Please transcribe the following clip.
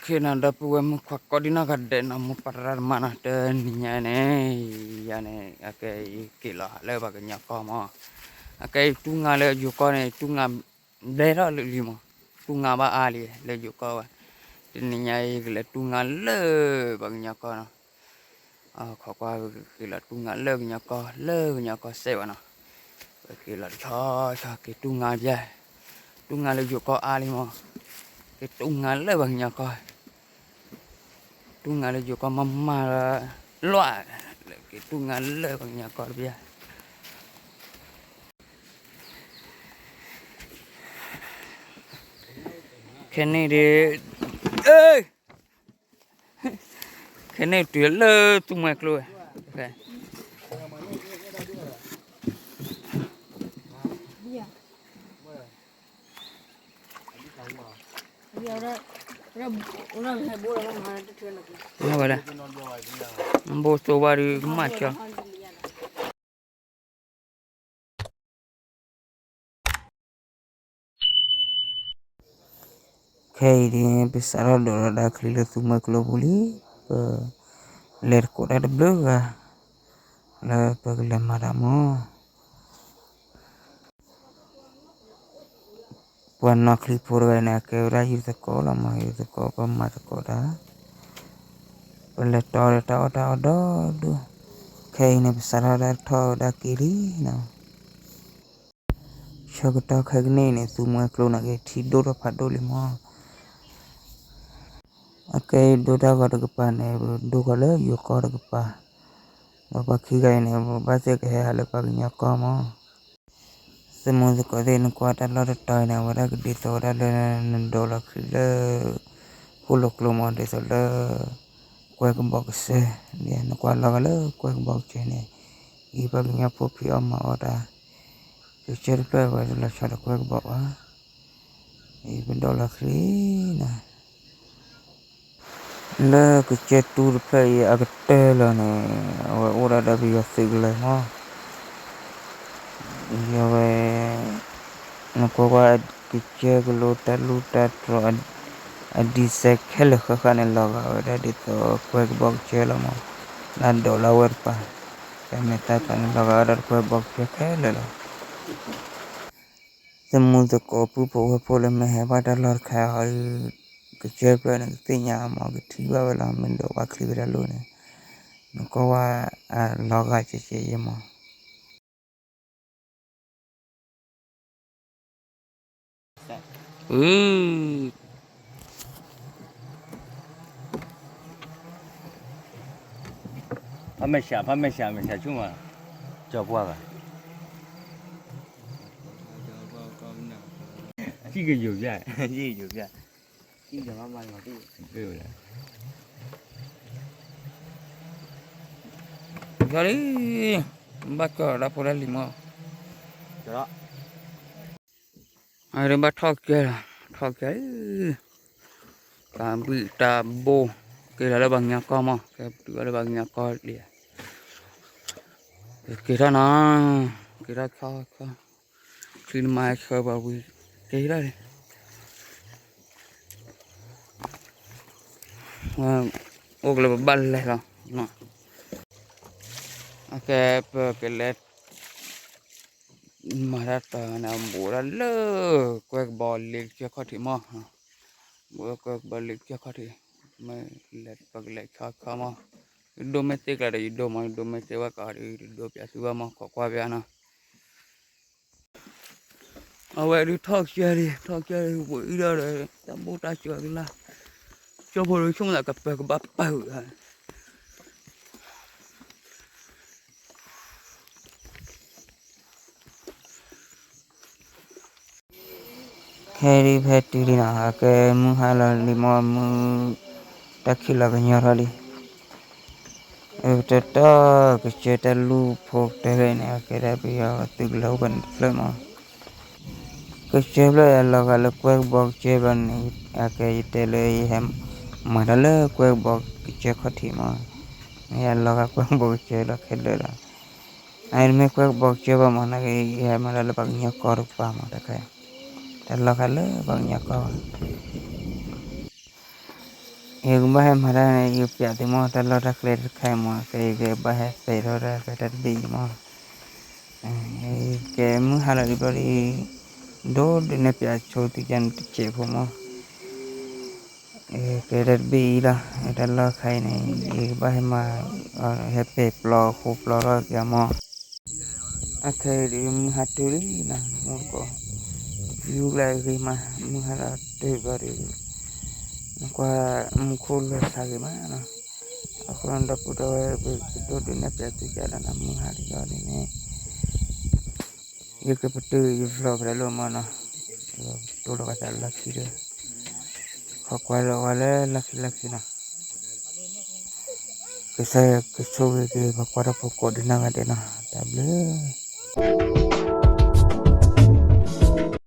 ခ့နီၤ ဒီပုၢ်ဝဲၢ်မုၣ်ခွါကိးဒံနီၢ်ဂၤဒဲးနီၤ မိၢ်ပၢ်ရၣ်တမါနီၤ တနံၤညါန့ၣ် ယၤန့ၣ် အကဲယက့ၤလီၤဟးလၢပှၤကညီကီၢ်မး, အကဲယတူၢ်ငါလၢယိၤကီၢ်န့ၣ် တူၢ်ငါဘျဲထီၣ်လၢလံမး, တူၢ်ငါဘၣ်အါလံ လၢယိၤကီၢ်ဝဲ, တနံၤညါအံၤ ယကလဲၤတူၢ်ငါလၢပှၤကညီကီၢ်နီၤ, ခိးကွၢ်က့ၤလီၤတူၢ်ငါလၢကညီကီၢ် လၢကညီကီၢ်စဲးဝဲနီၤ, ပက့ၤလီၤတဆီဆီ က့ၤတူၢ်ငါဘျဲ, တူၢ်ငါလၢယိၤကီၢ်အါလံမး, က့ၤတူၢ်ငါလၢပှၤကညီကီၢ် တူၢ်ငါလၢယိၤကီၢ်မးမးလီၤ, လၢက့ၤတူၢ်ငါလၢပှၤကညီကီၢ်တဘျဲ, ခဲန့ၣ်ဒီး, ခဲန့ၣ်တုၤလၢသူမှဲကျိဝဲ, ဝဲဒၣ်, ဘိသိဘၣ်ဒုးကမၣ်ကၠီ ခဲအံၤန့ၣ် ပစးထီၣ်ဒိးထီၣ်ဒၣ်ချံလၢသူမှဲကျိပူၤလံ, ပလဲၤတကိးတၢ်တဘျုးဂၤ, လၢပကလဲၤမၤတၢ်မး ပှၤနီၣ်ချံဖိတဂၤန့ၣ် အကဲဝဲဒၣ်ယုၢ်သကိးလီၤမး, ယုၢ်သကိးပမၤသကိးတၢ်, ပလဲၤတီဒီးတၢ်အီၣ်တၢ်အီဒီဒူၣ်, ခဲအံၤန့ၣ် ပစးထီၣ်ဒၣ်ထီၣ်ဝဲဒၣ်က့ၤလံနီၤ, ဆၢကတီၢ်ခဲကနံၣ်အံၤန့ၣ် သူမှဲကျိန့ၣ်က့ၤထံဒိၣ်ထီၣ်ဖးဒိၣ်လံမး, အကဲဒိၣ်တၢ်ဂီၤတကပၤန့ၣ် ပဒိၣ်ဃီၤလၢယိၤကီၢ်တကပၤ, ဒီးပှၤခံဂၤအံၤန့ၣ် ပဘၣ်သ့ၣ်ကဟဲဟးလၢပှၤကညီကီၢ်မး သမူသကိးသ့ၣ် နကွၢ်တၢ်လီၢ်တတီၤအံၤန့ၣ် အဝဲဒၣ်ကဒ်သိးဝဲဒၣ်လၢနဒိးလီၤချံလၢ ဃိၣ်လိာ်ကျိမး ဒ်သိးလၢ ကွဲကဘီကစၢၢ်, နကွၢ်လီၤဂာ်လၢကွဲကဘီကစၢၢ်န့ၣ် အံၤပှၤကညီဖိဖံးအီၣ်မၤအီၣ်တၢ်, ကစၢၢ်တဖျၢၣ်ဝဲတလီၤဆီဒီးကွဲကဘီဘၣ်, အံၤပဒိးလီၤချံနီၤ လၢကစၢၢ်တူၢ်တဖျၢၣ်အံၤအကတၢၢ်လီၤန့ၣ် အဝဲအိၣ်ဒၣ်ဒီးပယီၤသုးကလၢၤမး, ယဝဲ နကွၢ်ကွၢ် ကစၢၢ်ကလိတၢ်လူၢ်တၢ်တြီၤ အဒံစဲးခဲလၢာ်ဃၣ်ဃၣ်န့ၣ် လီၤဂာ်ဝဲဒၣ်ဒ်သိးကွဲကဘီကစၢၢ်လီၤမး, လၢအဒိးလၢအဝဲတပၤ, တၢ်မဲာ်တၢ်တီန့ၣ် လီၤဂာ်ဝဲဒၣ်ကွဲကဘီကစၢၢ်ခဲလၢာ်လီၤ. သမူသကိးပုၢ်ဖိဝဲၢ်ဖိလၢမ့ၢ်ဟဲဘၣ်တၢ်လီၢ်တခါအံၤ ကစၢၢ်ဖျၢၣ်န့ၣ် ကသ့ၣ်ညါမး ကထံၣ်ဘၣ်ဝဲလီၤ မ့ၢ်ဒိးဘၣ်ချံဝဲဒၣ်လိၣ်န့ၣ်, နကွၢ်ဝဲ အလီၤဂာ်ကဲကဲယဲမး ဖါမဲာ်ဆှး ဖါမဲာ်ဆှး မဲာ်ဆှးဆူၣ်မး ကၠီပှၢ်ဘၣ် ကယိၤပြ ကယိၤပြ ကၠီလံ ဘၣ်ကၠီလီၤဒၣ်ဖိတၢ်လံၤမး အရ့ဘၣ်ထီၣ်ကဲလီၤ ထီၣ်ကဲလံ တၢ်ဘံၣ်တၢ်ဘိ က့ၤလီၤလၢပှၤကညီကီၢ်မး ကဲတုၤလၢပှၤကညီကီၢ်လံ က့ၤထီၣ်နီၤ က့ၤထီၣ်ခီခီ ချံနမါဆှၢပှၤဝံၤ က့ၤထီၣ်လံ အိၣ်ကလၢပဘၣ်လဲၤလီၤ အကဲပကလဲၤ မၤတၢ်တၢ်န့ၣ် ဘူးဝဲဒၣ်လၢ ကွဲကဘီလ့ကစၢၢ်ခီၣ်ထံးမး, ဘူးဝဲကွဲကဘီလ့ကစၢၢ်ခီၣ်ထံး, မ့ၢ်လဲၤပကလဲၤဆီဆီမး, ယဒိၣ်မ့ၢ်သ့ကျါဒီး ယဒိၣ်မး ယဒိၣ်မ့ၢ်သ့ဝဲကဒီး ယတဒိၣ်ပၠးသုဘၣ်မး ခိးကွၢ်ပၠးနီၤ. အဝဲဒုးထီၣ်ကၢလံ ထီၣ်ကၢလံ ဝံၤအံၤဒီး တၢ်ဘူၣ်တၢ်စၢၤကလါ, ကၠိဖိဒုးဆိကမိၣ်သးကပၢၤကဘၣ်ပၢၤဧါ ခဲဒုးဖဲတုၤလံနီၤ အကဲမုၢ်ဟါလီၤလံမး မုၢ်တၢ်ခံးလီၤကညီထီၣ်လံ, တတီၢ်ကစၢၢ်တၢ်လူၢ်ဖိကတၢၢ်န့ၣ် အကဲဒၣ်ပယီၤသုးကလၢၤအိၣ်ဖဲန့ၣ်တဖျၢၣ်မး ကစၢၢ်ဖျၢၣ်အလီၤဂာ်လၢကွဲကဘီကစၢၢ်ဘျီန့ၣ် အကဲယတဲလၢယဟဲမၤတၢ်လၢကွဲကဘီကစၢၢ်ခီၣ်ထံးမး, ယဟဲလီၤဂာ်ကွဲကဘီကစၢၢ်လီၤခဲလၢာ်လီၤ, အန့ၣ်မ့ၢ်ကွဲကဘီကစၢၢ်ဘၣ်မး နာ်က့ ယဟဲမၤတၢ်လၢပှၤကညီကီၢ်တကပၤမး တခါ, တၢ်လီၤဂာ်လၢပှၤကညီကီၢ်ဘၣ် ယကဘၣ်ဟဲမၤတၢ်န့ၣ် ယပျးသုမၢ် တၢ်လီၢ်တၢ်ကျဲတခါအံၤမၢ် ကဲယကဘၣ်ဟဲသဲးထီၣ်တၢ်ကျဲတၢ်တဘ့ၣ်အံၤမၢ်, ကဲမုၢ်ဟါလီၤဒံးဘျီဒံး, ဒိၣ်ဒုးနဲၣ်ပျးဆိသုကန့ၣ်တစဲးဖိမၢ်, ကဲတၢ်တဘ့ၣ်အံၤလီၤ, တၢ်လီၢ်တခါအံၤန့ၣ် ယကဘၣ်ဟဲမၤ, ဟဲပဲာ်ပျီဃိပျီထီၣ်က့ၤမၢ် အခဲအံၤဒုး မုၢ်ဟါတုၤလံနီၤ မူတကိး, ယူၤကျဲဂ့ၤမး မုၢ်ဟါလီၤတုၤဘျီဒုး, နကွၢ်မူခိၣ်လီၤဆါဂ့ၤမးနီၤ, အဃိဒီပုၢ်ဒီဝဲၢ် ပကဒိၣ်ဒုးနဲၣ်ပျးသုကလီၤနီၤ မုၢ်ဟါလီၤဒ်န့ၣ်, ယကပတုာ်ယ vlog ဖဲလဲၣ်လီၤမၢ်နီၤ, တိၢ်လီၤကသးလီၢ်ခံဒီး, ခီကွၢ်လီၤဝဲလၢလီၢ်ခံလီၢ်ခံနီၤ, ကစၢ်ယွၤကဆိၣ်ဂ့ၤက့ၤပှၤကွၢ်တၢ်ဖိကိးဒ်နီၢ်ဂၤဒဲးနီၤ တၢ်ဘျုး